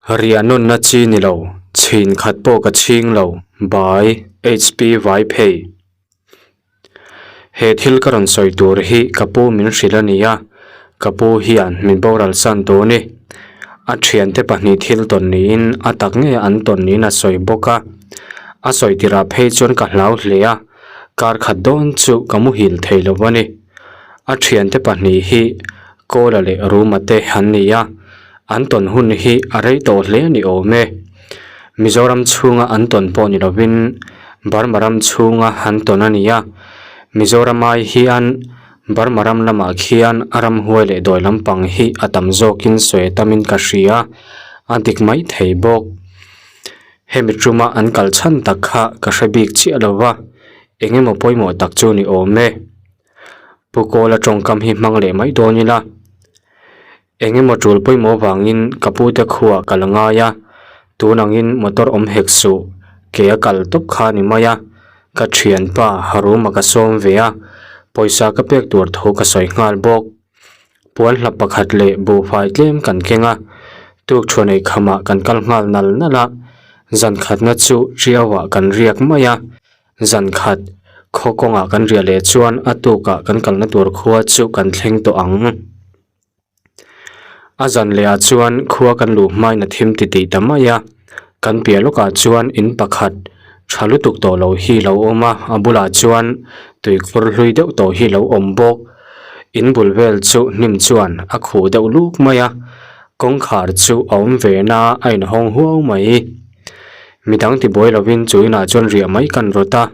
Riah nawnna chi ni lo, chhin khat pawh ka chhing lo, by HP Vaiphei. He thil ka rawn sawi tur hi ka pu min hrilh a ni a, ka pu hian min boral san tawh a ni. A thiante pahnih thil tawn niin a tak ngei an tawn niin a sawi bawk a. A sawi tirah phei chuan ka hlau hle a, kar khat dawn chu ka muhil thei lo a ni. A thiante pahnih hi Kawla leh Ruma te an ni a, an tawn hun hi a rei tawh hle a ni awm e. Mizoram chhunga an tawn pawh ni lovin Burma ram chhunga an tawn a ni a, Mizoram ai hian Burma ram lamah khian a ramhuai leh dawi lampang hi a tam zawkin sawi tamin ka hria, a dik mai thei bawk. Hemi tuma an kal chhan tak kha ka hre bik chiah lo va, eng emaw pawimawh tak chu ni awm e. Pu Kawla tawngkam hi hmang leh mai dawn ila. Eng emaw tul pawimawh vangin ka pu te khuah ka la ngai a, tun angin motor awm hek suh, ke a kal tawp kha ni mai a, ka thianpa Haruma ka sawm ve a, pawisa ka pek tur thu ka sawi nghal bawk. Puan hla pakhat leh buhfai tlem kan keng a, tuk thuan ei khamah kan kal nghal nal nal a, zan khatna chu Ṭiauah kan riak mai a, Zan khat, khaw kawngah kan riah leh chuan a tukah kan kalna tur khua chu kan thleng tawh ang. A zan lehah chuan khua kan luh hmain a thim titih ta mai a, kan piah lawkah chuan in pakhat tha lutuk tawh lo hi lo awm a, a bulah chuan tuikhur hlui deuh tawh hi lo awm bawk. In bul vel chu hnim chuan a khuh deuh luk mai a, kawngkhar chu a awm ve na a inhawng huau mai. Midang tibuai lovin chu inah chuan riah mai kan rawt a,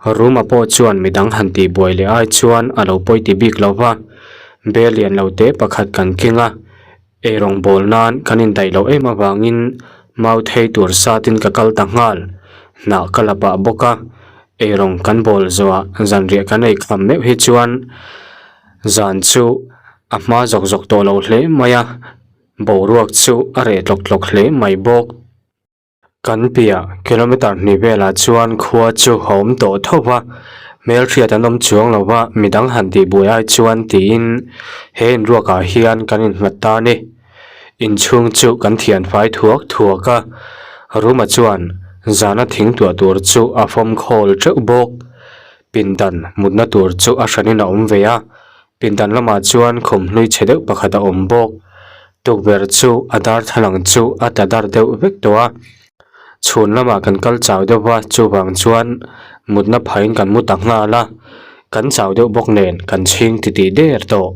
Ruma pawh chuan midang han tihbuai leh ai chuan a lo pawi ti bik lo va, bel lian lo te pakhat kan keng a, eirawng bawl nan kan indaih loh em avangin mau thei tur satin ka kal ta nghal, hnah ka la pah bawk a, eirawng kan bawl zawhah zanriah kan ei kham meuh hi chuan zan chu a hma zawk zawk tawh lo hle mai a, boruak chu a reh tlawk tlawk hle mai bawk. Kan piah kilometer hnih velah chuan khua chu a awm tawh tho va, hmelhriat an awm chuang lo va, midang han tih buai ai chuan tiin he inruakah hian kan innghat ta a ni. Inchhung chu kan thian fai thuak thuak a, Ruma chuan zana thing tuah tur chu a fawm khawl teuh bawk. Pindan mutna tur chu a hranin a awm ve a, Pindan lamah chuan khum hlui chhe deuh pakhat a awm bawk. Tukverh chu a darthlalang chu a tla dar deuh vek tawh a. Chhun lamah kan kal chau deuh va, chuvang chuan mutna phain kan mu ta nghal a. Kan chau deuh bawk nen kan chhing titih der tawh.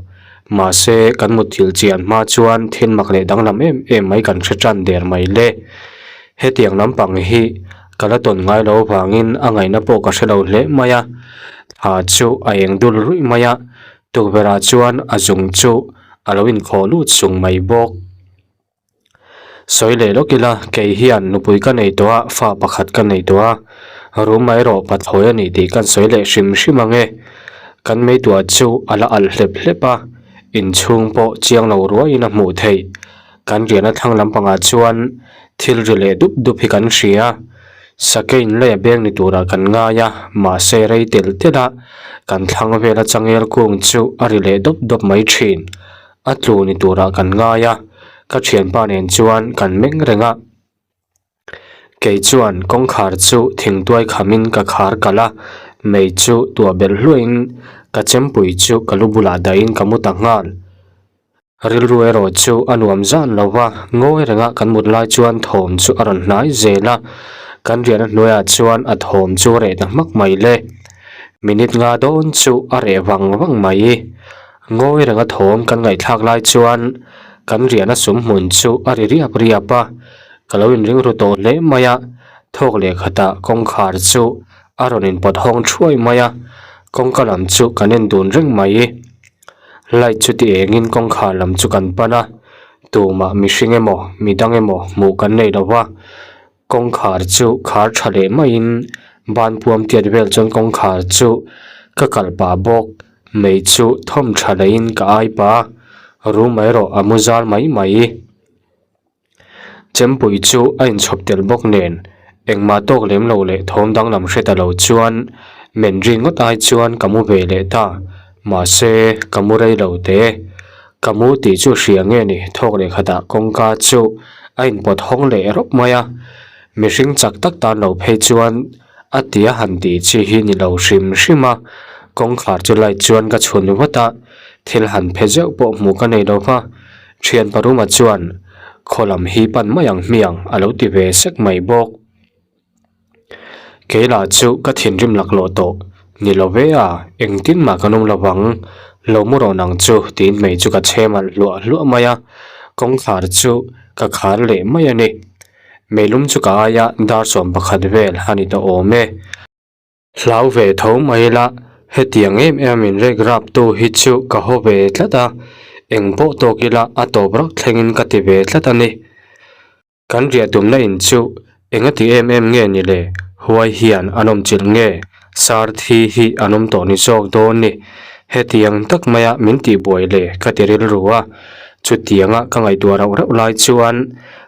Mahse, kan mutthilh chian hma chuan thil mak leh danglam em em mai kan hre tan der mai le. Hetiang lampang hi ka la tawn ngai lo avangin a ngaihna pawh ka hre lo hle mai a. Thla chu a eng dul ruih mai a, tukverhah chuan a zung chu a lo inkhawh lut sung mai bawk. Sawi leh lawk ila, kei hian nupui ka nei tawh a, fa pakhat ka nei tawh a, rum erawh pathlawi a ni tih kan sawi leh hrim hrim ang e. Kan meituah chu a la alh hlep hlep a, inchhung pawh chiang lo ruaiin a hmuh theih. Kan riahna thlang lampangah chuan thil ri leh dup dup hi kan hria. Sakein lei a beng ni turah kan ngai a, mahse rei telh telh a, kan thlang vela changel kung chu a ri leh dawp dawp mai thin. A tlu ni turah kan ngai a, ka thianpa nen chuan kan meng reng a. Kei chuan kawngkhar chu thingtuai khamin ka khar kalh a, mei chu tuah belh hluahin ka chempui chu ka lu bulah dahin ka mu ta nghal. Rilru erawh chu a nuam zan lo va, ngawi renga kan mut lai chuan thawm chu a rawn hnai zel a, kan riahna hnuaiah chuan a thawm chu a reh ta hmak mai le. Minute nga dawn chu a reh vang vang mai. Ngawi renga thawm kan ngaihthlak lai chuan kan riahna sum hmun chu a ri riap riap a, ka lo inring ru tawh hle mai a, thawk leh khatah kawngkhar chu a rawn inpawt hawng thuai mai a, kawngka lam chu kan en dun reng mai. Light chu ti engin kawngkhar lam chu kan pan a, tumah mihring emaw midang emaw hmuh kan nei lo va, kawngkhar chu khar tha leh maiin ban puam tiat vel chuan kawngkhar chu ka kalh pah bawk, mei chu thawm tha leiin ka ai pah a, room erawh a mu zal mai mai. Chempui chu a inchhawp tel bawk nen engmah tawk lem lo leh thawm danglam hre ta lo chuan men ri ngawt ai chuan ka mu ve leh ta. Mahse, ka mu rei lo te. Ka mu tih chu hria nge ni thawk leh khatah kawngka chu A inpawt hawng leh rawp mai a, mihring chak tak tan lo phei chuan a tia han tih chi hi ni lo hrim hrim a, kawngkhar chu light chuan ka chhun vat a, thil han phe zeuh pawh hmuh ka nei lo va, thian paruma chuan khaw lam hi pan mai ang hmiang a lo ti ve sek mai bawk. Kei lah chu ka thinrim laklawh tawh ni lo ve a, engtin mah kan awm lo vang, lo mu rawn ang chu tiin mei chu ka chhem alh hluah hluah mai a, kawngkhar chu ka khar leh mai a ni. Meilum chu ka aia dar 11 vel a ni tawh awm e. Hlau ve tho mai ila, hetiang em em min rek rap tu hi chu ka haw ve tlat a, eng pawh tawk ila a tawp rak thlengin ka ti ve tlat a ni. Kan riah tumna in chu enga ti em em nge ni le? Huai hian an awm chilh nge? Sar thi hi an awm tawh ni zawk dawn ni. Hetiang tak maia min tihbuai le ka ti rilru a. Chutianga ka ngaihtuah rauh rauh lai chuan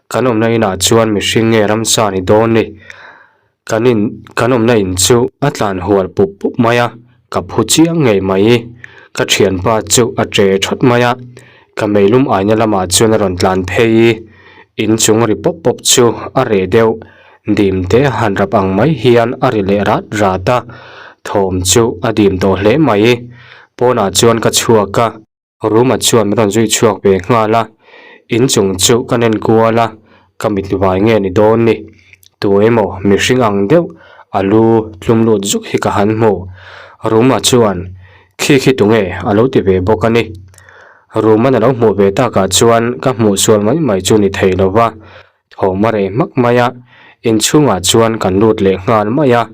kan awmna inah chuan mihring nge ramsa ni dawn ni? Kan in kan awmna in chu a tlan hual pup pup mai a, ka phu chiang ngei mai. Ka thianpa chu a che thawt mai a, ka meilum aina lamah chuan a rawn tlan phei i, inchung ri pawp pawp chu a reh deuh. Dim te han rap ang mai hian a ri leh rat rat a, thawm chu a dim tawh hle mai. Pawnah chuan ka chhuak a. Ruma chuan min rawn zui chhuak ve nghal a, inchung chu ka nen kual a, ka mit vai nge ni dawn ni. Tu emaw mihring ang deuh a lu tlum lut zuk hi ka han hmu. Ruma chuan, Khi khi tunge? a lo ti ve bawk a ni. Ruman a lo hmuh ve takah chuan ka hmuh sual mai mai chu ni thei lo va, Thawm a reh hmak mai a, inchhungah chuan kan lut leh nghal mai a,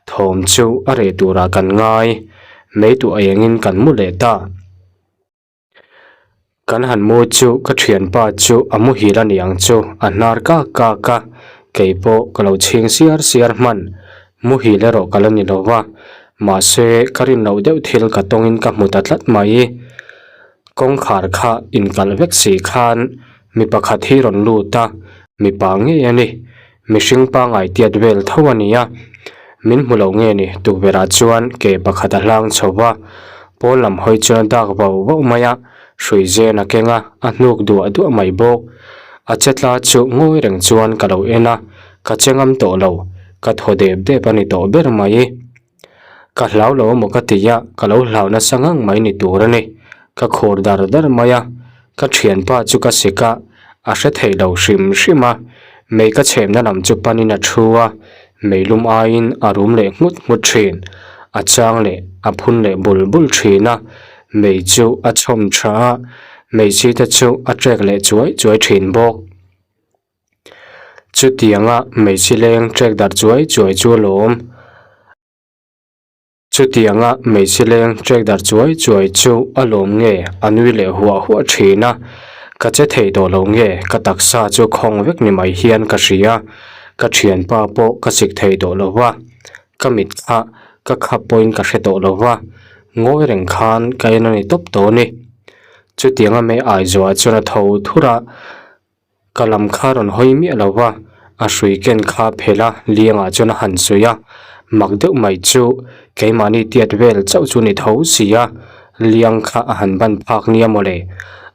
thawm chu a reh turah kan ngai, mei tuah engin kan mu leh ta. Kan han mu chu ka thianpa chu a muhil a niang chu a hnar kak kak a, kei pawh ka lo chhing siar siar hman, muhil erawh ka la ni lo va, mahse ka rin loh deuh thil ka tawngin ka hmu ta tlat mai. Kawngkhar kha inkalh vek si khan Mi pakhat hi rawn lut a, mipa ngei a ni. Mihring pangai tiat vel tho a ni a. Min hmu lo nge ni tukverhah chuan ke pakhat a hlang chho va, pawn lam hawi chuan a dak vauh vauh mai a, hrui zen a keng a, a hnuk duah duah mai bawk. A che tla chu ngawi reng chuan ka lo en a, ka che ngam tawh lo, ka thaw dep dep a ni tawh ber mai. Ka hlau lo amaw ka ti a, ka lo hlau nasa ngang mai ni tur a ni. Ka khur dar dar mai a, ka thianpa chu ka sik a, a hre thei lo hrim hrim a. Mei ka chhemna lam chu panin a thu a, meilum aiin a rum leh nghut nghut thin. A chang leh a phun leh bul bul thin a, mei chu a chhawm tha a, meichhi te chu a trek leh chuai chuai thin bawk. Chutianga hmeichhe leng trek darh chuai chuai chu a lawm. Chutianga hmeichhe leng trek darh chuai chuai chu a lawm nge a nui leh huah huah thin a, ka che thei tawh lo nge ka taksa chu khawng vek ni mai hian ka hria, ka thianpa pawh ka sik thei tawh lo va, ka mit kha ka khap pawhin ka hre tawh lo va, ngawi reng khan ka en a ni tawp tawh a ni. Chutianga mei ai zuah chuan a tho thur a. Ka lam kha rawn hawi miah lo va, a hrui ken kha phel a, liangah chuan a han suih a, mak deuh mai chu keimahni tiat vel chauh chu ni tho si a, liang kha a han ban phak nia mawle,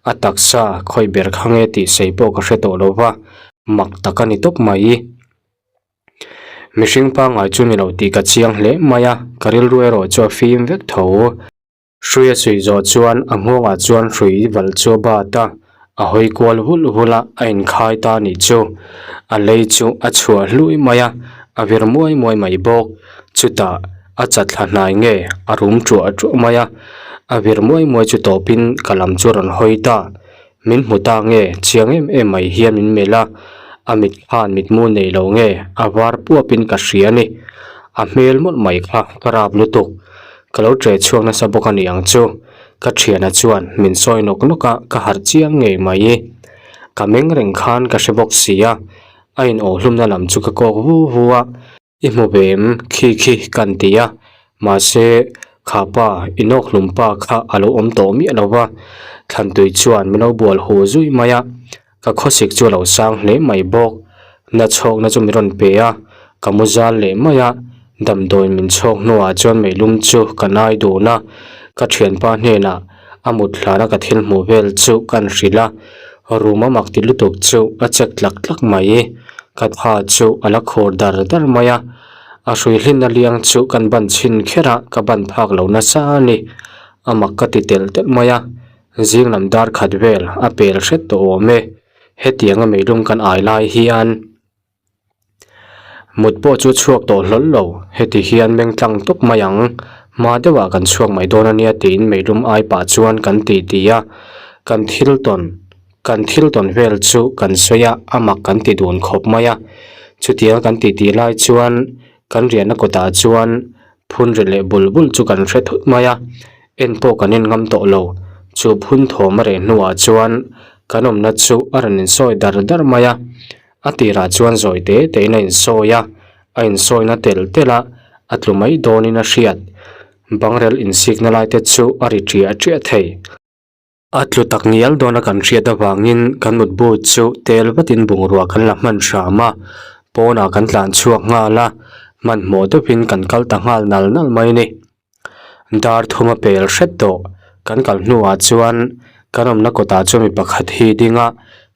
a taksa khawi ber kha nge tih sei pawh ka hre tawh lo va, mak tak a ni tawp mai. Mihring pangngai chu ni lo tih ka chiang hle mai a, ka rilru erawh chu a fim vek tho. Hrui a suih zawh chuan a nghawngah chuan hrui valh chu a bat a, a hawi kual hulh hulh a, a inkhai ta a nih chu. A lei chu a chhuah hlui mai a, a vir muai muai mai bawk. Chutah a chatthla hnai nge a rum ṭuah ṭuah mai a, a vir muai muai chu tawpin ka lam chu a rawn hawi ta. Min hmu ta nge chiang em em mai hian min melh a, a mit khan mitmu nei lo nge a var puapin ka hria a ni. A hmel mawlh mai kha ka rap lutuk. Ka lo ṭe chhuak nasa bawk a ni ang chu. Ka ṭhiana chuan min sawi nawk nawk a, ka harh chiang ngei mai. Ka meng reng khan ka hre bawk si a, a inawhhlumna lam chu ka kawk vu vu a. I hmu ve em? Khi khi kan ti a, mahse kha pa inawk hlum pa kha a lo awm tawh miah lo va, Thlantui chuan min lo bual hu zui mai a, ka khawsik chu a lo sang hle mai bawk. Na chhawkna chu min rawn pe a, ka mu zal leh mai a, damdawi min chhawk hnuah chuan meilum chu ka nai dun a, ka thianpa hnenah a mut hlana ka thil hmuh vel chu kan hrilh a. Room a mak ti lutuk chu a chek tlak tlak mai. Ka tha chu a la khur dar dar mai a, a hrui hlinna liang chu kan ban chhin kher a, ka ban phak lo nasa a ni. A mak ka ti telh telh mai a, zing lam dar khat vel a pel hret tawh awm e. Hetianga meilum kan ai lai hian mut pawh chu chhuak tawh hlawl lo, heti hian meng tlang tawp mai ang, hma deuhah kan chhuak mai dawn ania tiin meilum ai pah chuan kan ti ti a, kan thil tawn kan thil tawn vel chu kan sawi a, a mak kan ti dun khawp mai a, chutianga kan ti tih lai chuan kan riahna kawtah chuan phun ri leh bul bul chu kan hre thut mai a, en pawh kan en ngam tawh lo, chu phun thawm a reh hnuah chuan kan awmna chu a rawn insawi dar dar mai a, a tirah chuan zawi te tein a insawi a, a insawina telh telh a, a tlu mai dawnin a hriat, bangrel insikna lai te chu a ri ṭiah ṭiah thei. A tlu tak ngial dawna kan hriat avangin kan mutbu chu tel vatin bungrua kan la hman hram a, pawnah kan tlan chhuak nghal a, hmanhmawh deuhin kan kal ta nghal nal nal mai a ni. Dar thum a pel hret tawh, kan kal hnuah chuan kan awmna kawtah chuan mi pakhat hi a ding a,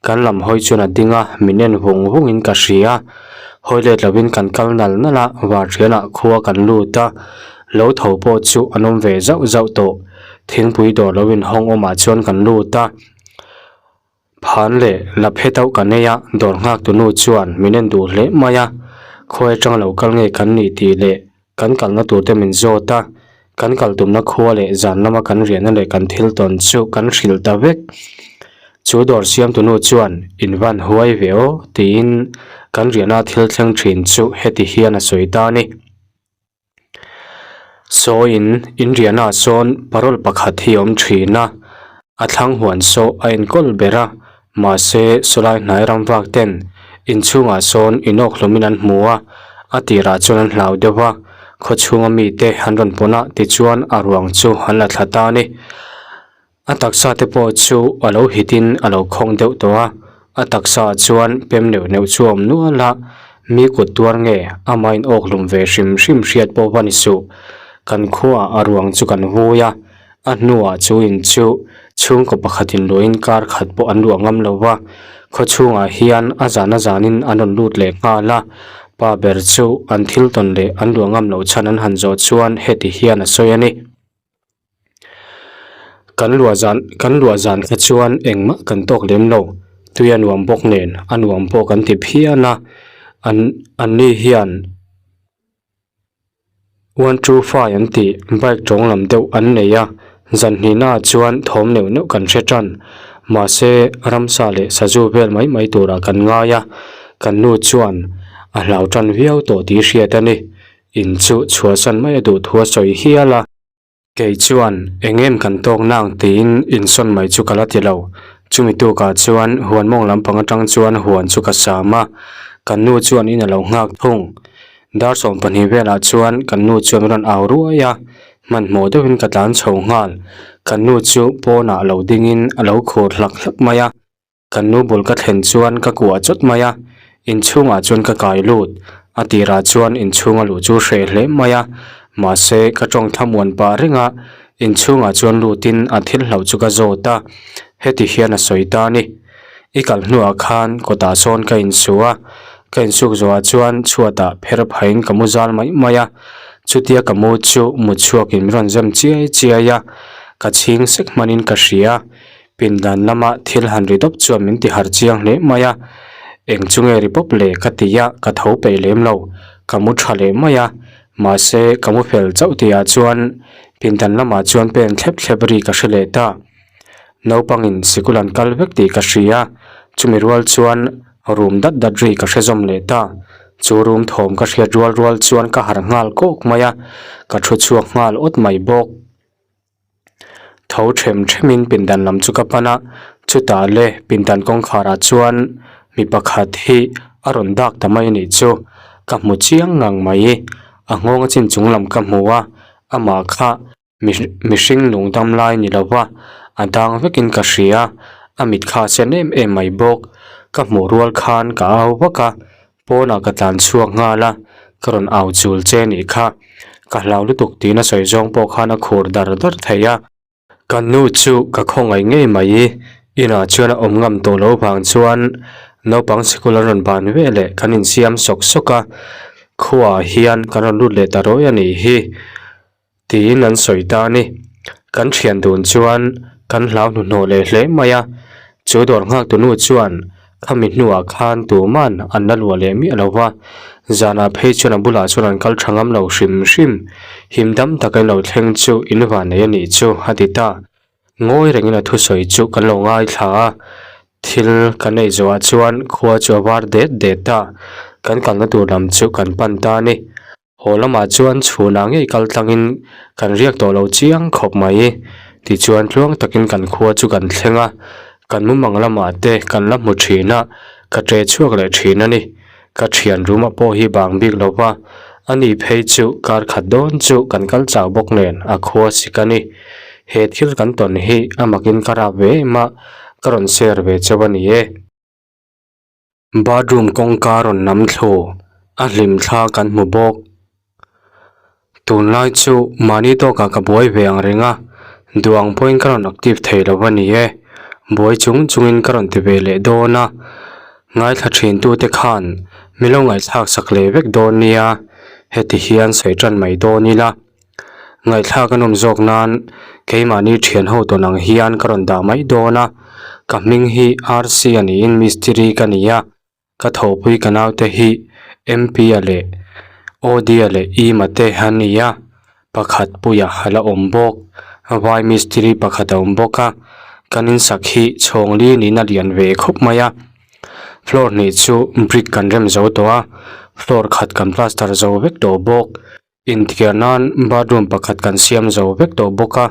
kan lam hawi chuan a ding a, min en vung vungin ka hria. Hawi let lovin kan kal nal nal a, varṭianah khua kan lut a, lo tho pawh chu an awm ve zauh zauh tawh. Thingpui dawr lo inhawng awmah chuan kan lut a, phan leh la phe tauh ka nei a, dawr nghak tu nu chuan min en duh hle mai a, khawi atanga lo kal nge kan nih tih leh kan kalna tur te min zawt a, kan kal tumna khua leh zan lama kan riahna leh kan thil tawn chu kan hrilh ta vek. Chu dawr siamtu nu chuan in van huai ve aw tiin kan riahna thil thleng thin chu heti hian a sawi ta a ni. Sawiin inriahnaah sawn parole pakhat hi a awm thin a, a thlang huan saw a enkawl ber a, mahse sawlai hnai ram vak ten inchhungah sawn inawk hlawmin an hmu a, a tirah chuan an hlau deuh a, khaw chhunga mite an rawn pawn a tichuan a ruang chu an la thla ta a ni. A taksa te pawh chu a lo hit in a lo khawng deuh tawh a, a taksa ah chuan pem neuh neuh chu a awm nual a, mi kut tuar nge amah in awk hlum ve hrim hrim hriat pawh va ni suh. Kan khuaah a ruang chu kan vui a, a hnuah chu in chu chhungkaw pakhat in luahin kar khat pawh an luah ngam lo va, khaw chhungah hian a zan a zanin an rawn lut leh nghal a, pa ber chu an thil tawn leh an luah ngam loh chhan an han zawh chuan heti hian a sawi a ni. Kan luah zan kan luah zan kha chuan engmah kan tawk lem lo tui a nuam bawk nen a nuam pawh kan ti phian a an an ni hian one two five an tih bike tawng lam deuh an nei a zan hnihna ah chuan thawm neuh neuh kan hre tan mahse ramsa leh sazu vel mai mai turah kan ngai a kan nu chuan a hlau tan viau tawh tih hriat a ni. In chu chhuahsan mai a duh thu a sawi hial a. Kei chuan eng em kan tawk nang tiin insawn mai chu ka la ti lo. Chumi tukah chuan huan mawng lampang atang chuan huan chu ka sam a, kan nu chuan in a lo nghak thung. Dar 12 velah chuan kan nu chuan min rawn au ruai a, hmanhmawh deuhin ka tlan chho nghal. Kan nu chu pawnah lo dingin a lo khur hlak hlak mai a. Kan nu bul ka thlen chuan ka kuah chawt mai a, inchhungah chuan ka kai lut. A tirah chuan inchhunga luh chu hreh hle mai a, mahse ka tawng thlamuan pah reng a, inchhungah chuan lutin a thil hlauh chu ka zawt a, heti hian a sawi ta a ni. I kal hnuah khan kawtah sawn ka insu a, ka insuk zawhah chuan chhuatah pher phahin ka mu zal mai mai a, chutia ka mu chu mut chhuakin min rawn zem chiai chiai a, ka chhing sek hmanin ka hria. Pindan lama thil han ri dawp chuan min ti harh chiang hle mai a, eng chu nge ri pawp le ka ti a, ka tho peih lem lo, ka mu tha leh mai a, mahse ka mu fel chauh tihah chuan pindan lamah chuan pen thlep thlep ri ka hre leh ta. Naupangin sikul an kal vek tih ka hria, chumi rual chuan rum dat dat ri ka hre zawm leh ta. Chu rum thawm ka hriat rual rual chuan ka harh nghal kawk mai a, ka thu chhuak nghal awt mai bawk. Tho them themin pindan lam chu ka pan a, chutah le pindan kawngkharah chuan mi pakhat hi a rawn dak ta mai a nih chu, ka hmu chiang ngang mai, a nghawng a chin chung lam ka hmu a, amah kha mihring nung dam lai ni lova a dang vekin ka hria, a mit kha a sen em em mai bawk, ka hmuh rual khan ka au vak a. Pawnah ka tlan chhuak nghal a, ka rawn au chul che nih kha. Ka hlau lutuk tiin a sawi zawng pawh khan a khur dar dar thei a. Ka nu chu ka khawngaih ngei mai. Inah chuan a awm ngam tawh loh vang chuan naupang sikul an rawn ban ve leh kan insiam sawk sawk a, khuaah hian kan rawn lut leh ta rawih a nih hi tiin an sawi ta a ni. Kan thian dun chuan kan hlau hnuhnawh leh hle mai a, chu dawr nghak tunu chuan khami hnuah khan tuman an la luah leh miah lo va, zanah phei chuan a bulah chuan an kal tha ngam lo hrim hrim, him dam taka in lo thleng chu in vanei a nih chu a ti ta. Ngawi rengin a thusawi chu kan lo ngaithla a, thil kan ei zawhah chuan khua chu a var det det a, kan kalna tur lam chu kan pan ta a ni. Haw lamah chuan chhunah ngei kal tlangin kan riak tawh lo chiang khawp mai. Tichuan tluang takin kan khua chu kan thleng a, kan mumang lamah te kan la hmu thin a, ka ṭe chhuak leh thin a ni. Ka thian ruma pawh hi bang bik lo va, ani phei chu kar khat dawn chu kan kal chau bawk nen a khua sik a ni. He thil kan tawn hi a makin ka rap ve em a, ka rawn share ve chauh a ni e. Bathroom kawngka rawn nam thlu, a hlim thla kan hmu bawk. Tunlai chu mahni tawkah ka buai ve ang reng a, duh ang pawhin ka rawn active thei lo a ni e. Buai chung chungin ka rawn ti ve leh dawn a, ngaithla thin tute khan mi lo ngaihthlak sak leh vek dawn nia, heti hian sawi tan mai dawn ila. Ngaihthlak a nawm zawk nan keimahni thian ho tawn ang hian ka rawn dah mai dawn a, ka hming hi RC a niin mistiri ka ni a. Ka thawhpui ka naute hi MP-a leh OD-a leh Ima te an ni a, pakhat puia a la awm bawk. Vai mistiri pakhat a awm bawk a, kan insak hi chhawng li niin a lian ve khawp mai a. Floor hnih chu brick kan rem zo tawh a, floor khat kan plaster zo vek tawh bawk. Inthiar nan bathroom pakhat kan siam zo vek tawh bawk a,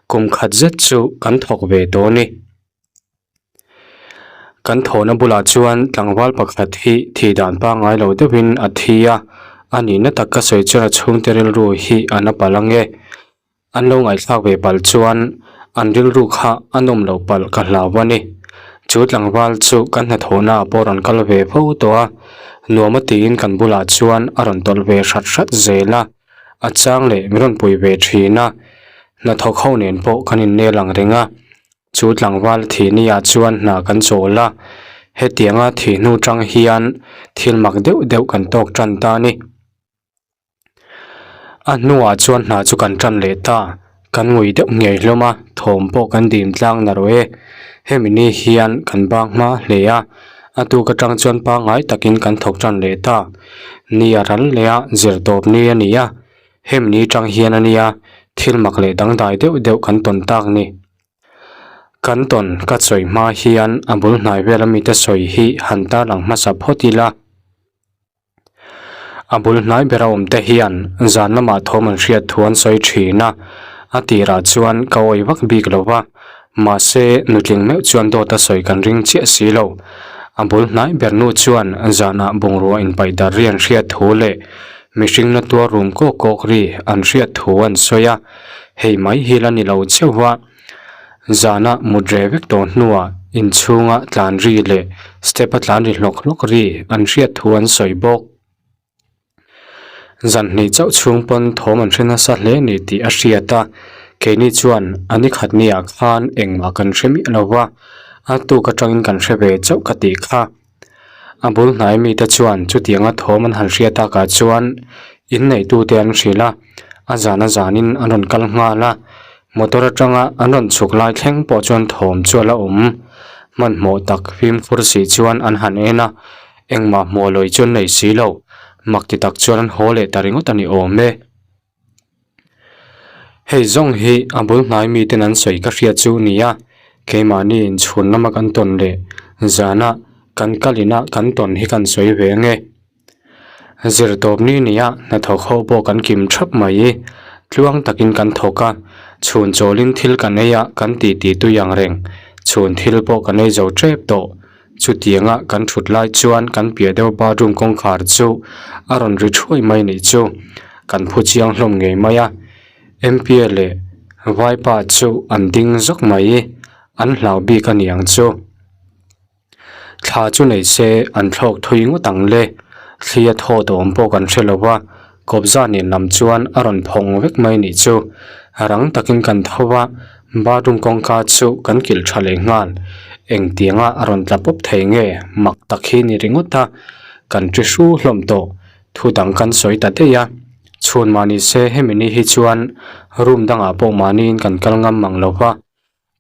kum khat zet chu kan thawk ve tawh a ni. Kan thawhna bulah chuan tlangval pakhat hi thih dan pangngai lo deuhin a thi a, a nihna tak ka sawi chuan a chhungte rilru hi a na palh ange. An lo ngaihthlak ve palh chuan an rilru kha a nawm loh palh ka hlau a ni. Chu tlangval chu kan hnathawhna ah pawh rawn kal ve fo tawh a, nuam a tiin kan bulah chuan a rawn tawlh ve hrat hrat zel a, a chang leh min rawn pui ve thin a, hnathawk ho nen pawh kan innel ang reng a. Chu tlangval thihni ah chuan hna kan chawl a, hetianga thih hnu tang hian thil mak deuh deuh kan tawk tan ta a ni. A hnuah chuan hna chu kan tan leh ta, kan ngui deuh ngei hlawm a, thawm pawh kan dim tlang na rawh e. Hemi ni hian kan bang hma hle a, a tuk atang chuan pangngai takin kan thawk tan leh ta. Ni a ral leh a, zir tawp ni a ni a, hemi ni tang hian a nia thil mak leh dangdai deuh deuh kan tawn tak ni. Kan tawn ka sawi hma hian a bul hnai vel ami te sawi hi han tarlang hmasa phawt ila. A bul hnai bera awm te hian zan lamah thawm an hriat thu an sawi thin a, a tirah chuan ka awih vak bik lo va, mahse nutling meuh chuan dawt a sawi kan ring chiah si lo. A bul hnai ber nu chuan zanah bungrua inpaih dar ri an hriat thu leh mihring na tuar rum kawk kawk ri an hriat thu an sawi a, hei mai hi la ni lo cheuh va. Zana mut reh vek tawh hnuah inchhunga tlan ri leh step a tlan ri hlawk hlawk ri an hriat thu an sawi bawk. Zan hnih chauh chhung pawn thawm an hre nasa hle ni tih a hriat a, keini chuan a ni khat niah khan engmah kan hre miah lo va, a tuk atangin kan hre ve chauh ka tih kha. A bul hnai mite chuan chutianga thawm an han hriat takah chuan inneitute an hrilh a, a zan a zanin an rawn kal nghal a, motor atanga an rawn chhuk lai thleng pawh chuan thawm chu a la awm. Hmanhmawh tak fimkhur si chuan an han en a, engmah hmuh lawi chu an nei si lo, mak ti tak chuan an haw leh ta ringawt a ni awm e. Hei zawng hi a bul hnai miten an sawi ka hriat chu ni a, keimahni inchhun lama kan tawn leh zana kan kal ina kan tawn hi kan sawi ve ange. Zirtawp ni nia hnathawk ho pawh kan kim thap mai i, tluang takin kan thawk a, chhun chawlin thil kan ei a kan titi tui ang reng, chhun thil pawh kan ei zo tep tawh. Chutianga kan thut lai chuan kan piah deuh bathroom kawngkhar chu a rawn ri thuai mai nih chu kan phu chiang hlawm ngei mai a. Mpa leh Vaipa chu an ding zawk mai, an hlau bik a niang chu. Thla chu nei se an thlawk thui ngawt ang le, thli a thawt awm pawh kan hre lo va, kawpza nen lam chuan a rawn phawng vek mai nih chu. Rang takin kan tho va. Bathroom kawngka chu kan kilh tha leh nghal. Engtianga a rawn tla pawp thei nge mak tak hi ni ringawt a, kan ṭi hru hlawm tawh. Thu dang kan sawi ta daih a, chhun mahni se hemi ni hi chuan room dangah pawh mahniin kan kal ngam mang lo va,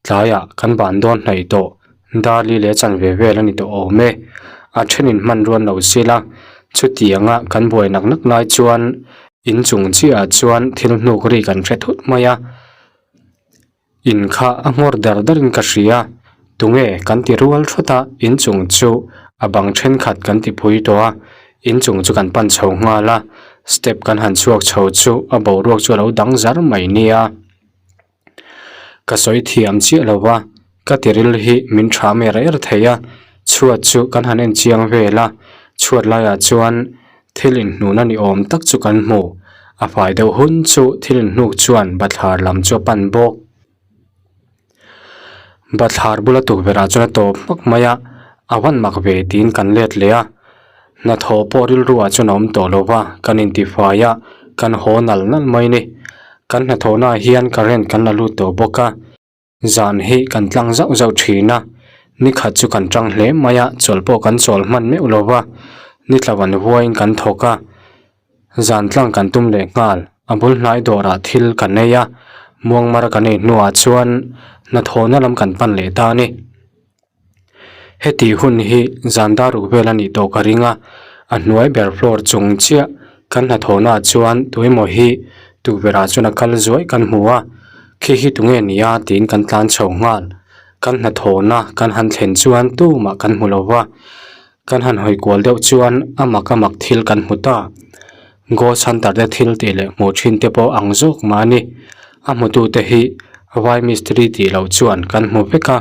Tlaiah kan ban dawn hnaih tawh, Darli leh chanve vel a ni tawh awm e. A thenin hmanruan lo sila, chutianga kan buai nak nak lai chuan in chung chiahah chuan thil hnuk ri kan hre thut mai a. In kha a nghawr dar darin ka hria, tunge kan ti rual thawt a, in chung chu a bang thenkhat kan ti phui tawh a, in chung chu kan pan chho nghal a, step kan han chhuak chho chu a boruak chu a lo dang zar mai nia. Ka sawi thiam chiah lo va, ka tiril hi min tha mer er thei a, chhuat chu kan han en chiang vel a, chhuat laiah chuan thil inhnuhna ni awm tak chu kan hmu, a fai deuh hun chu thil inhnuk chuan bathlar lam chu a pan bawk. Bathlar bula tukverh ah chuan a tawp hmak mai a, a van mak ve tiin kan let leh a, hnathawh pawh rilru ah chuan a awm tawh lo va, kan intifai a, kan haw nal nal mai a ni. Kan hnathawhna ah hian current kan la lut tawh bawk a, zan hi kan tlang zauh zauh thin a, nikhat chu kan tang hle mai a, chawlh pawh kan chawl hman meuh lo va, ni tla van huaiin kan thawk a. Zan tlang kan tum leh nghal, a bul hnai dawrah thil kan ei a, muangmar kan ei hnuah chuan hnathawhna lam kan pan leh ta a ni. Heti hun hi zan dar ruk vel a nih tawh ka ring a, a hnuai ber floor chung chiah kan hnathawhnaah chuan tuemaw hi tukverhah chuan a kal zuai kan hmu a, khi hi tunge ni a tiin kan tlan chho nghal. Kan hnathawhna kan han thlen chuan tumah kan hmu lo va. Kan han hawi kual deuh chuan a mak a mak thil kan hmu ta. Ghost hunter te thil tih leh hmuh thin te pawh ang zawk mah a ni. A hmutu te hi vai mistiri tih loh chuan kan hmu vek a,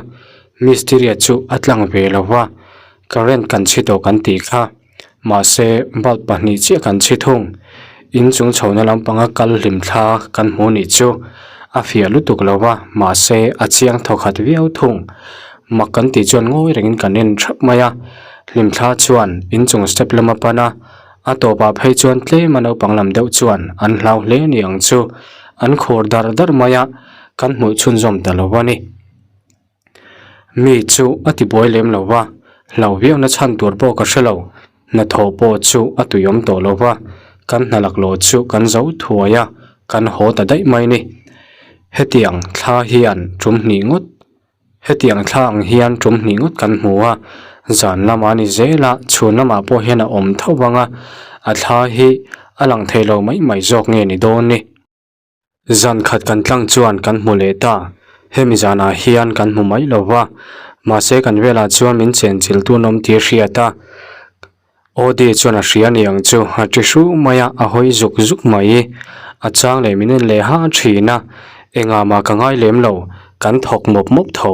mistiri chu a tlang ve lo va, current kan chhi tawh kan tih kha. Mahse bulb pahnih chiah kan chhi thung. Inchung chhohna lampanga kal hlim thla kan hmu nih chu a fiah lutuk lo va, mahse a chiang thawkhat viau thung. Mak kan tih chuan ngawi rengin kan en thap mai a, hlimthla chuan inchung step lama pan a, a tawpah phei chuan tlem a naupang lam deuh chuan an hlau hle ni ang chu, an khur dar dar mai a, kan hmuh chhunzawm ta lo a ni. Mi chu a ti buai lem lo va, hlau viau na chhan tur pawh ka hre lo, hnathawh pawh chu a tuiawm tawh lo va, kan hna laklawh chu kan zo thuai a, kan haw ta daih mai ni. Hetiang thla hian tum hnih ngawt Hetiang thla ang hian tum hnih ngawt kan hmu a, zan lamah a ni zel a, chhun lamah pawh hian a awm tho vang a, a thla hi a lang thei lo mai mai zawk nge ni dawn ni. Zan khat kan tlang chuan kan hmu leh ta, hemi zanah hian kan hmu mai lo va, mahse kan velah chuan min chenchilh tun awm tih a hriat a, Audi chuan a hria ni ang chu, a ti hru mai a, a hawi zuk zuk mai. A chang leh min en leh ha thin a, engah mah ka ngai lem lo, kan thawk mawp mawp tho.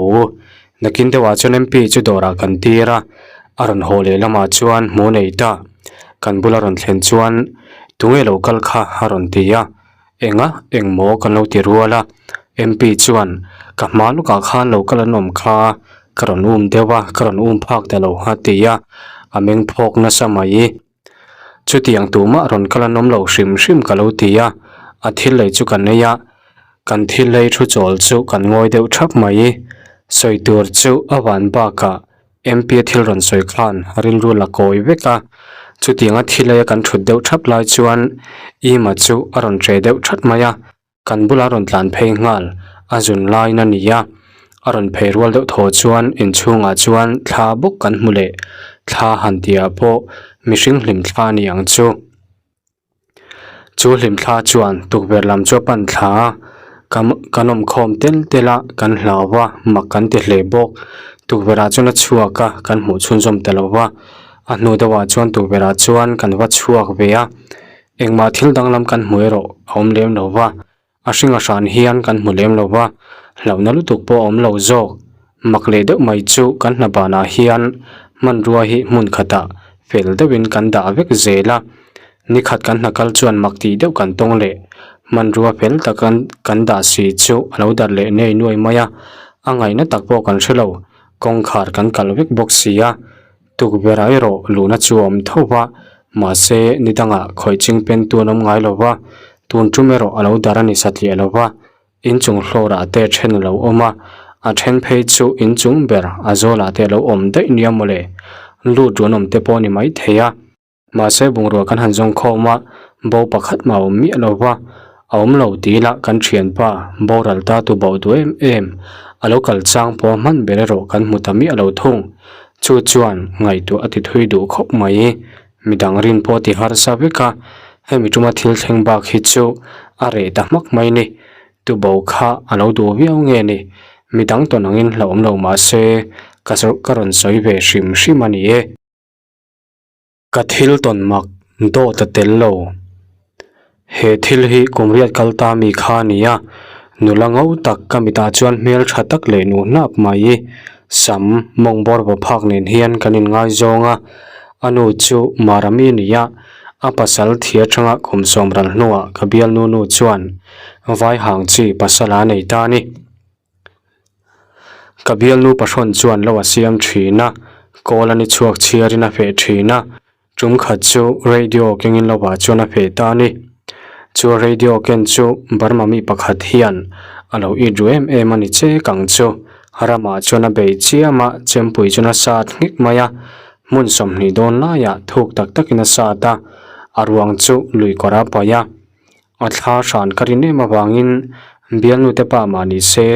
Nakin deuhah chuan MP chu dawrah kan tir a, a rawn haw leh lamah chuan hmu nei ta. Kan bula rawn thlen chuan, Tunge lo kal kha? a rawn ti a. Enga engmaw kan lo ti rual a, MP chuan ka hma lawkah khan lo kal an awm kha ka rawn um deuh a, ka rawn um phak ta lo a ti a, a meng phawk nasa mai. Chutiang tumah rawn kal an awm lo hrim hrim ka lo ti a, a thil lei chu kan ei a, kan thil lei thu chawl chu kan ngawi deuh thap mai. Sawi tur chu a van bakah MP a thil rawn sawi khan rilru la kawi vek a, chutianga thil eia kan thut deuh thap lai chuan Ima chu a rawn che deuh that mai a, kan bula rawn tlan phei nghal a zun laiin a ni a, a rawn phei rual deuh thaw chuan inchhungah chuan thla bawk kan hmu leh, thla han tihah pawh mihring hlim thla a ni ang chu. Chu hlimthla chuan tukverh lam chu a pan thla a, kan awm khawm tel tel a, kan hlau va, mak kan ti hle bawk. Tukverh ah chuan a chhuak a, kan hmuh chhunzawm ta lo va, a hnu deuh ah chuan tukverh ah chuan kan va chhuak ve a, engmah thil danglam kan hmu erawh a awm lem lo va. A hringa hran hian kan hmu lem lo va, hlauhna lutuk pawh a awm lo zawk. Mak leh deuh mai chu kan hna banah hian hmanrua hi hmun khatah fel deuhin kan dah vek zel a, nikhat kan hna kal chuan mak tih deuh kan tawng leh hmanrua fel taka kan dah si chu a lo darh leh nei nuai mai a, a ngaihna tak pawh kan hre lo, kawngkhar kan kalh vek bawk si a. Tukverh erawh luhna chu a awm tho va, mahse ni dangah khawih ching pen tu an awm ngai lo va, tun tum erawh a lo dar a ni satliah lo va. Inchung hlawrah te then a lo awm a, a then phei chu inchung ber a zawlah te a lo awm daih nia mawle. Lut ruan awm te pawh a ni maithei a. Mahse bungrua kan han zawng khawm a, bo pakhat mah a awm miah lo va, a awm lo ti ila kan thianpa boral ta tu bauh duh em em a lo kal chang pawh hman ber erawh kan hmu ta miah lo thung. Chu chuan ngaihtuah a ti thui duh khawp mai. Midang rin pawh ti harsa vek a, hemi tuma thil thleng bak hi chu a reh ta hmak mai ni. Tubo kha a lo duh viau nge ni? Midang tawn angin hlauhawm lo mah se ka ka rawn sawi ve hrim hrim a ni e. Ka thil tawn mak dawt a tel lo. He thil hi kum riat kal ta mi kha a ni a, nula ngo tak ka mitah chuan hmel tha tak leh nuh hnap mai sam mawng bawr va phak nen hian kan inngaizawng a, a nu chu Marami a ni a, a pasal thi atanga kum sawm ral hnuah ka bialnu nu chuan vai hang chi pasal a nei ta a ni. Ka bialnu pahrawn chuan lo a siam thin a, kawl a ni chhuak chhiarin a feh thin a, tum khat chu radio kengin lovah chuan a feh ta a ni. Chu radio ken chu Burma mi pakhat hian a lo it ru em em a ni chek ang chu. Ramah chuan a bei chiam a, chempui chuan a sat nghek mai a, hmun 20 dawn laiah thuk tak takin a sat a, a ruang chu lui kawr a paih a. A thla hran ka rin em avangin bialnute pa mah ni se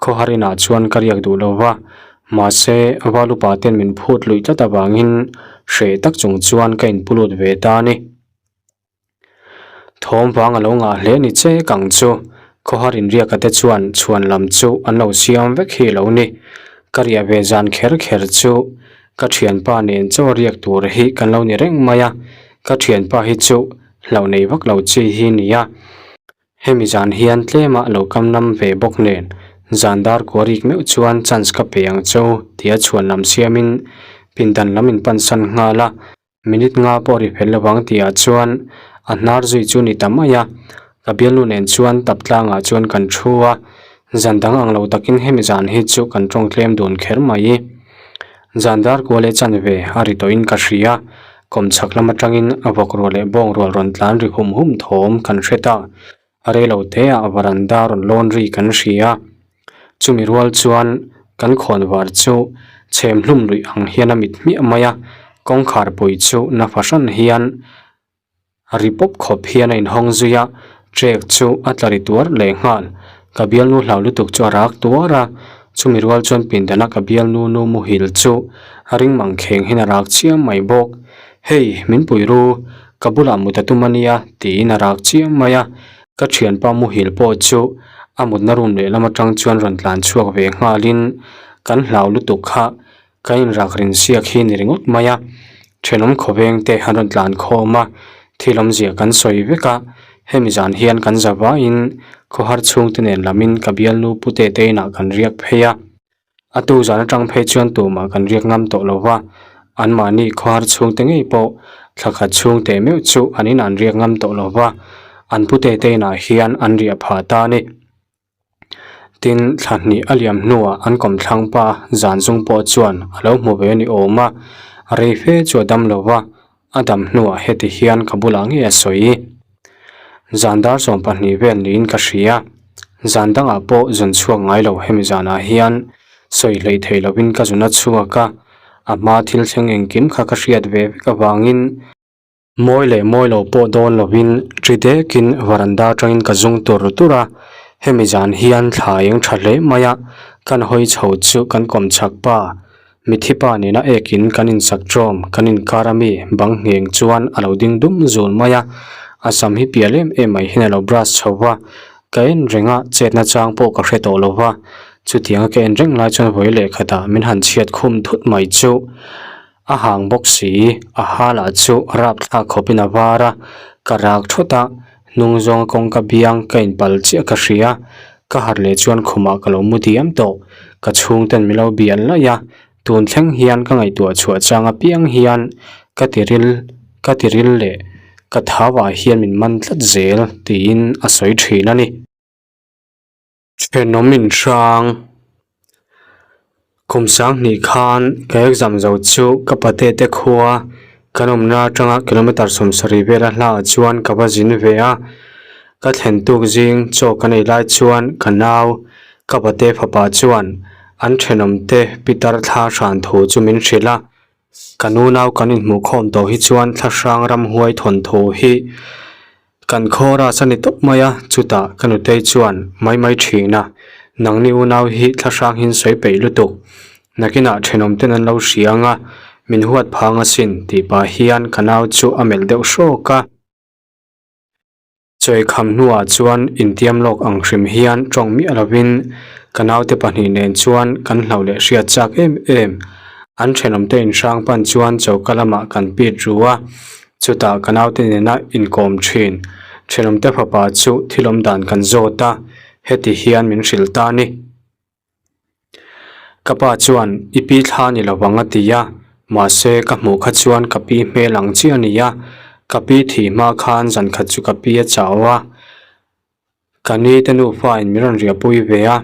khawhar inah chuan ka riak duh lo va, mahse valupa ten min phut luih tlat avangin hreh tak chung chuan ka inpu lut ve ta a ni. Thawm vang a lo ngah hle ni che kang chu khawhar inriaka te chuan chhuan lam chu an lo siam vek hi lo ni. Ka riah ve zan kher kher chu ka thianpa nen chaw riak tur hi kan lo ni reng mai a, ka thianpa hi chu hlauh nei vak lo chi hi nia. Hemi zan hian tlema lo kam lam ve bawk nen zan dar kua rik meuh chuan chance ka pe ang cho tia chhuan lam siamin pindan lam in pan san nghal a, minute nga pawh ri fel lovang tihah chuan a hnar zui chu ni ta mai a, ka bialnu nen chuan tap tlangah chuan kan thu a, zan dang ang lo takin hemi zan hi chu kan tawng tlem dun kher mai. Zan dar kua leh chanve a ri tawhin ka hria, kawmchhak lam atangin a vawk rual leh bawng rual rawn tlan ri hum hum thawm kan hre ta. A reilo teah varanda rawn lawn ri kan hria. Chumi rual chuan kan khawnvar chu chhem hlum luih ang hian a mit hmiah mai a, kawngkhar pui chu na fahran hian A ri pawp khawp hian a inhawng zui a, trek chu a tla ri tuar leh nghal. Ka bialnu hlau lutuk chu a rak tuar a, chumi rual chuan pindana ka bialnu nu muhil chu a ring mang kheng hian a rak chiam mai bawk. Hei, min pui ru, ka bulah mut a tum a nia, tiin a rak chiam mai a. Ka thianpa muhil pawh chu a mutna room lehlam atang chuan rawn tlan chhuak ve nghalin kan hlau lutuk kha Ka inrak rin siak hi ni ringawt mai a, thenawm khawveng te an rawn tlan khawm a, thil awmzia kan sawi vek a, hemi zan hian kan za vaiin khawhar chhungte nen lamin ka bialnu pute te inah kan riak phei a, a tu zan atang phei chuan tumah kan riak ngam tawh lo va, anmahni khawhar chhungte ngei pawh thla khat chhungte meuh chu an inah an riak ngam tawh lo va, an pute te inah hian an riah phah ta a ni. Tin, thla hnih a liam hnuah an kawmthlang pa zan zung pawh chuan a lo hmu ve a ni awm a, rei fe chu a dam lo va, a dam hnuah heti hian ka bulah ngei a sawi. Zan dar 12 vel niin ka hria, zan dangah pawh zun chhuak ngai lo hemi zanah hian sawi hleih thei lovin ka zun a chhuak a, a hma thil thleng engkim kha ka hriat ve vek avangin, Mawi leh mawi lo pawh dawn lovin ṭi dekin varanda aṭangin ka zung tur tur a, hemi zan hian thla eng ṭha hle mai a, kan hawi chho chu kan kawm chak pa, mithi pa nena ekin kan insak ṭawm kan inkar a mi bang ngheng chuan a lo ding dum zul mai a, a sam hi pial em em mai hian a lo brush chho va, ka en reng a, chetna chang pawh ka hre tawh lo va, chutianga ka en reng lai chuan vawi leh khatah min han chhiat khum thut mai chu. A hang bawk si, a ha lah chu rapthlak khawpin a var a, ka rak thawt a, hnung zawnga kawngka biang ka inpal chiah ka hria, ka harh leh chuan khumah ka lo mu diam tawh, ka chhungten min lo bial laih a, tun thleng hian ka ngaihtuah chhuah chang apiang hian ka tiril ka tiril leh ka thauah hian min man tlat zel tiin a sawi thin a ni. Thenawm inhrang kum sanghnih khan ka exam zo chu ka pate te khua kan awmna atanga kilometer 70 vela hlaah chuan ka va zin ve a. Ka thlen tuk zing chaw ka nei lai chuan ka nau, ka pate fapa chuan an thenawmte pitar thla hran thu chu min hrilh a. Ka nu nau kan inhmuh khawm tawh hi chuan thlahrang ramhuai thawnthu hi kan khaw ras a ni tawp mai a, chutah ka nutei chuan mai mai thin a, nangni unau hi thlahrang hin sawi peih lutuk, nakinah thenawm ten an lo hria ang a, min huat phang asin tih pah hian ka nau chu a melh deuh hrawk a. Chawi kham hnuah chuan intiam lawk ang hrim hian tawng miah lovin ka naute pahnih nen chuan kan hlauh leh hriat chak em em. An thenawmte inhrang pan chuan choka lamah kan pit ru a, chutah ka naute nena inkawm thin thenawmte fapa chu thil awm dan kan zawt a, heti hian min hrilh ta a ni. Ka pa chuan i pi thla ni lo vang a ti a, mahse ka hmuh kha chuan ka pi hmel ang chiah a ni a, ka pi thih hma khan zan khat chu ka pi a chau a, ka ni te nufa in min rawn riahpui ve a,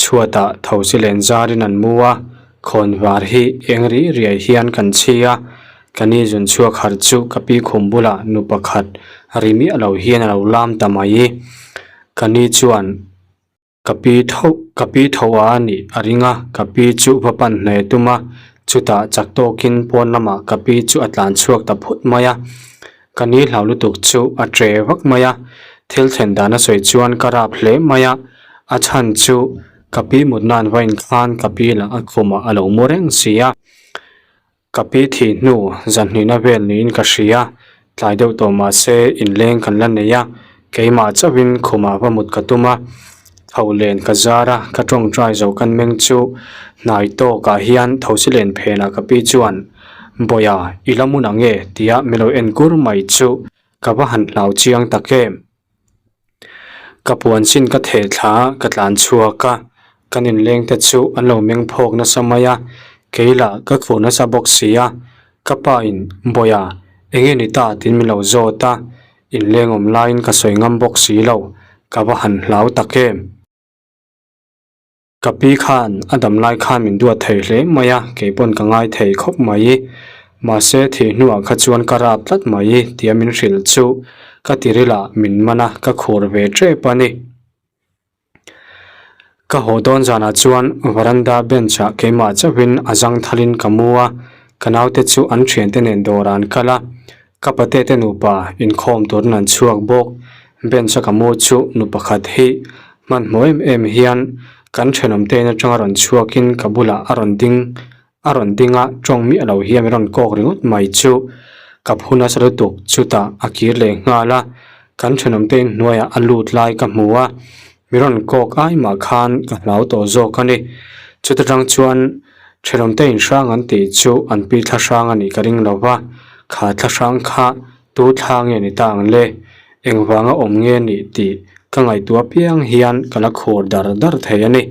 chhuatah thosi len zarin an mu a, khawn var hi eng ri riai hian kan chhi a, ka ni zun chhuak harh chu ka pi khum bulah nu pakhat ri miah lo hian a lo lam ta mai, ka ni chuan. Ka pi tho ka pi tho a a nih a ring a, ka pi chu va pan hneh tum a, chutah chak tawkin pawn lamah ka pi chu a tlan chhuak ta phut mai a, ka ni hlau lutuk chu a tre vak mai a, thil thlen dan a sawi chuan ka rap hle mai a, a chhan chu ka pi mutna an va inkhan ka pi lah a khumah a lo mu reng si a. Ka pi thih hnu zanhnihna vel niin ka hria, tlai deuh tawh mah se inleng kan la nei a, keimah chauhin khumah va mut ka tum a, tho len ka zar a, ka tawngtai zo kan meng chu hnai tawkah hian thosi len phenah ka pi chuan Bawia i la mun ang e tia min lo en kur mai chu ka va han hlau chiang tak em. Ka puan chin ka theh thla a, ka tlan chhuak a, kan inleng te chu an lo meng phawk nasa mai a, kei lah ka khuh nasa bawk si a, ka pa in Bawia eng nge ni ta tiin min lo zawt a, inleng awm laiin ka sawi ngam bawk si lo, ka va han hlau tak em. Ka pi khan a dam lai khan min duat thei hle mai a, kei pawn ka ngai thei khawp mai. Mahse thih hnuah kha chuan ka rap tlat mai tia min hrilh chu ka tirilah min man a, ka khur ve tep a ni. Ka haw dawn zanah chuan veranda bench ah keimah chauhin a zang thalin ka mu a, ka naute chu an thiante nen dawrah an kal a, ka pate te nupa inkhawm turin an chhuak bawk. Bench a ka mu chu nu pakhat hi hmanhmawh em em hian kan thenawm te in atanga rawn chhuakin ka bulah a rawn ding a rawn ding a, tawng miah lo hian min rawn kawk ringawt mai chu ka phu nasa lutuk chutah a kir leh nghal a, kan thenawm te in hnuaiah a lut lai ka hmu a, min rawn kawk ai mah khan ka hlau tawh zawk a ni. Chuta tang chuan thenawm te in hrang an tih chu an pi thla hrang a nih ka ring lo va, kha thla hrang kha Tu thla nge ni ta ang le? Engvanga awm nge nih tih ka ngaihtuah piang hian ka la khur dar dar thei a ni.